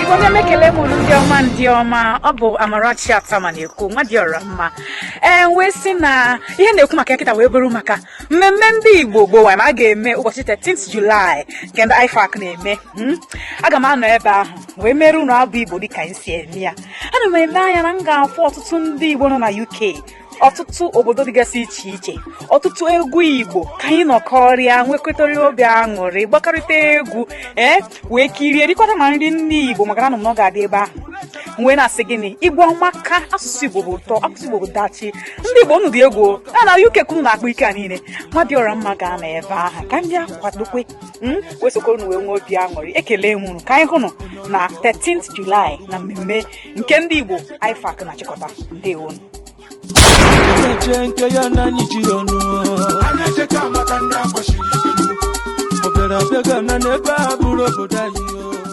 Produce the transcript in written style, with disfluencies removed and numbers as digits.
Igbo ndị ọma, ekele m unu, ndị ọma, ndị ọma. Ọ bụ Amarachi Atama na-ekwu, nwa dị ọra mma. Ee, wee sị na ihe na-ekwu maka nkịta wee bụrụ maka mmemme ndị Igbo gboo ma a ga-eme ụbọchị 13th July nke ndị IFAC na-eme. Aga m anọ ebe ahụ wee mere unu abụ Igbo dịka anyị si eme ya. Ana m ele anya na m ga-afụ ọtụtụ ndị Igbo nọ na UK, ọtụtụ obodo dịgasị iche iche, ọtụtụ egwu Igbo, ka anyị nọkọrịa, nwekọtara obi aṅụrị, gbakọrịta egwu, ee, wee kirie, rikwata ma nri ndị Igbo, maka na anụ m na ọ ga-adị ebe ahụ. Wee na-asị gịnị? Igbo ọmaka, asụsụ Igbo bụ ụtọ, asụsụ Igbo bụ dachi. Ndị Igbo, unu dị egwu a na UK kunu na-akpọ ike a niile. Nwa dị ọra mma ga-anọ ebe ahụ ka ndị akwadokwe wee sokwa unu wee nwee obi aṅụrị. Ekele m unu. Ka anyị hụnụ na 13th July na mmemme nke ndị Igbo IFAC na-achịkọta. Ndewonu. Eche nke ya na anyị ji ọnụ. Anyị echeta maka ndị agbachiri ike. Ọ bịara abịa ga na n'ebe a bụrụ obodo anyị o.